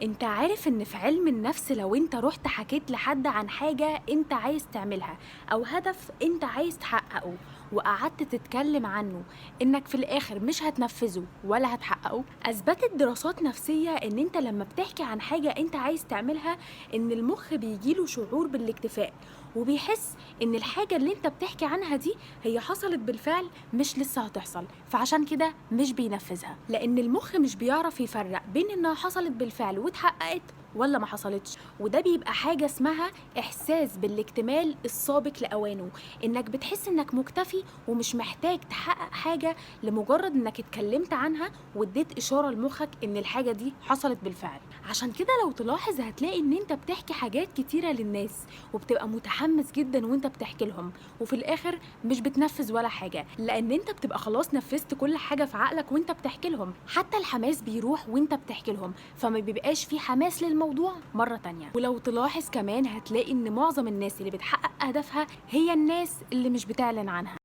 انت عارف ان في علم النفس لو انت رحت حكيت لحد عن حاجة انت عايز تعملها او هدف انت عايز تحققه وقعدت تتكلم عنه انك في الاخر مش هتنفذه ولا هتحققه. اثبتت دراسات نفسية ان انت لما بتحكي عن حاجة انت عايز تعملها ان المخ بيجيله شعور بالاكتفاء وبيحس ان الحاجة اللي انت بتحكي عنها دي هي حصلت بالفعل مش لسه هتحصل، فعشان كده مش بينفذها، لان المخ مش بيعرف يفرق بين انها حصلت بالفعل واتحققت ولا ما حصلتش. وده بيبقى حاجة اسمها إحساس بالاكتمال السابق لأوانه، إنك بتحس إنك مكتفي ومش محتاج تحقق حاجة لمجرد إنك اتكلمت عنها واديت إشارة لمخك إن الحاجة دي حصلت بالفعل. عشان كده لو تلاحظ هتلاقي إن أنت بتحكي حاجات كتيرة للناس وبتبقى متحمس جدا وأنت بتحكي لهم، وفي الآخر مش بتنفذ ولا حاجة، لأن أنت بتبقى خلاص نفذت كل حاجة في عقلك وأنت بتحكي لهم. حتى الحماس بيروح وأنت بتحكي لهم، فما بيبقاش في حماس للموضوع مرة تانية. ولو تلاحظ كمان هتلاقي إن معظم الناس اللي بتحقق أهدافها هي الناس اللي مش بتعلن عنها.